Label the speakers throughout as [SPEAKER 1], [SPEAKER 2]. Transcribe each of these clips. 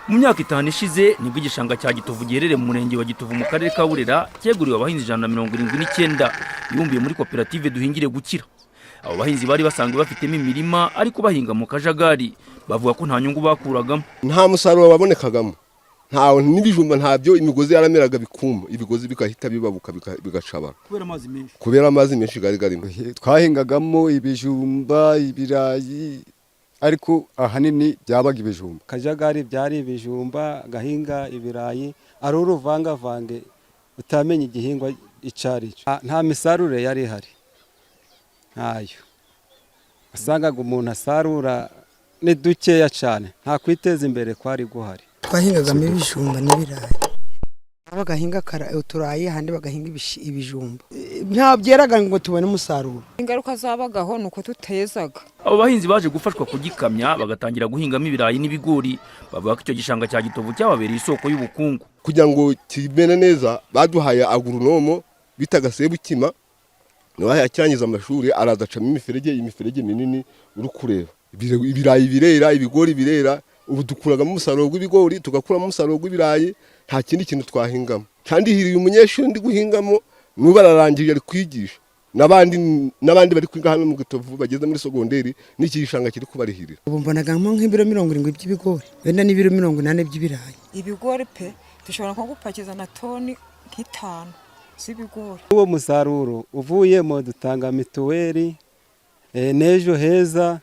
[SPEAKER 1] Mu myaka 5 ishize nibwo igishanga cya Gitovu giherereye mu murenge wa Gitovu mu karere ka Burera cyeguriwe abahinzi 179 bibumbiye muri koperative Duhingire Gukira. Abo bahinzi bari basanzwe bafitemo imirima ariko bahinga mu kajagari, bavuga ko nta nyungu bakuragamo.
[SPEAKER 2] Nta musaruro wabonekagamo, ntawe, n'ibijumba ntabyo. Imigozi yarameraga bikuma, ibigozi bigahita bibabuka, bigacabana.
[SPEAKER 1] Kubera amazi menshi.
[SPEAKER 2] Kubera amazi menshi gari garimo.
[SPEAKER 3] Twahingagamo ibijumba, ibirayi, ariko ahanini byabaga ibijumba.
[SPEAKER 4] Kajagari byari ibijumba, gahinga ibirayi, ari uruvangavange, utamenya igihingwa icyo ari cyo. Nta misarure yari ihari, ntayo. Wasangaga umuntu asarura ni dukeya cyane, nta kwiteza imbere kwari guhari.
[SPEAKER 5] Twahingagamo ibijumba n'ibirayi, bagahinga uturayi, ahandi bagahinga ibijumba. Nta byeraga ngo tubone umusaruro.
[SPEAKER 6] Ingaruka zabagaho ni uko tutezaga.
[SPEAKER 1] Abo bahinzi baje gufashwa kugikamya, bagatangira guhingamo ibirayi n'ibigori. Bavuga ko icyo gishanga cya Gitovu cyababereye isoko y'ubukungu.
[SPEAKER 2] Kugira ngo kimere neza, baduhaye agronome bitaga Sebukima, nawe akirangiza amashuri araza acamo imiferege, imiferege minini uri kureba. Ibirayi birera, ibigori birera. Ubu dukuragamo umusaruro w'ibigori, tugakuramo umusaruro w'ibirayi, nta kindi kintu twahingamo. Kandi hiriye umunyeshuri ndi guhingamo, n'ubu ararangije ari kwigisha n'abandi, n'abandi bari kwiga hano mu Gitovu bageze muri sogonderi, n'iki gishanga kiri kubarihirira.
[SPEAKER 5] Ubu mbonagamo nk'ibiro 70 by'ibigori, wenda n'ibiro 80 by'ibirayi.
[SPEAKER 6] Ibigori pe, dushobora nko gupakiza na toni nk'itanu z'ibigori.
[SPEAKER 4] Uwo musaruro uvuyemo dutanga mituweli, n'Ejo Heza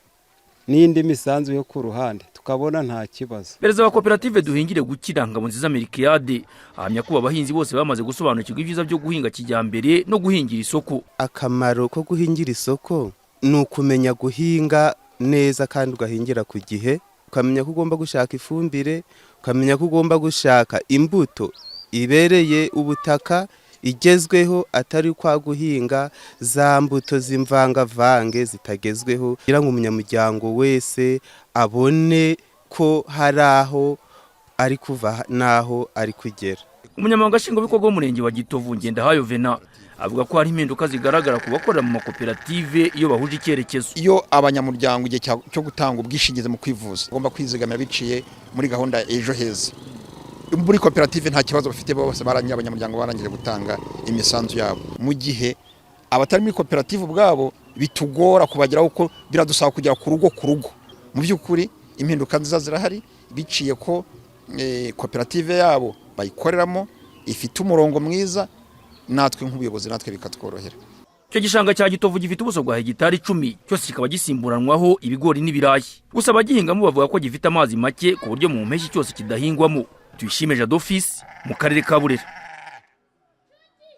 [SPEAKER 4] n'indi misanzu yo ku ruhande, tukabona nta kibazo.
[SPEAKER 1] Perezida wa koperative Duhingire Gukira, Ngabonziza Melkiyade, ahamya ko abahinzi bose bamaze gusobanukirwa ibyiza byo guhinga kijyambere no guhingira isoko.
[SPEAKER 7] Akamaro ko guhingira isoko ni ukumenya guhinga neza kandi ugahingira ku gihe, ukamenya ko ugomba gushaka ifumbire, ukamenya ko ugomba gushaka imbuto ibereye ubutaka, igezweho, atari kwa guhinga za mbuto z'imvangavange zitagezweho, kugira ngo umunyamuryango wese abone ko hari aho ari kuva n'aho ari kugera.
[SPEAKER 1] Umunyamabanga nshingwabikorwa w'umurenge wa Gitovu, Ngendahayo Vena, avuga ko hari impinduka zigaragara ku bakorera mu makoperative iyo bahuje icyerekezo.
[SPEAKER 8] Iyo abanyamuryango igihe cyo gutanga ubwishingizi mu kwivuza bagomba kwizigamira biciye muri gahunda ya Ejo Heza, muri koperative nta kibazo bafite, bose barangiye, abanyamuryango barangije gutanga imisanzu yabo, mu gihe abatari muri koperative ubwabo bitugora kubageraho kuko biradusaba kugera ku rugo ku rugo. Mu by'ukuri impinduka nziza zirahari biciye ko koperative yabo bayikoreramo ifite umurongo mwiza, natwe nk'ubuyobozi natwe bikatworohera.
[SPEAKER 1] Icyo gishanga cya Gitovu gifite ubuso bwa hegitari 10, cyose kikaba gisimburanwaho ibigori n'ibirayi. Gusa abagihingamo bavuga ko gifite amazi make, ku buryo mu mpeshyi cyose kidahingwamo. Tuyishime Jadofisi, mu karere ka Burera.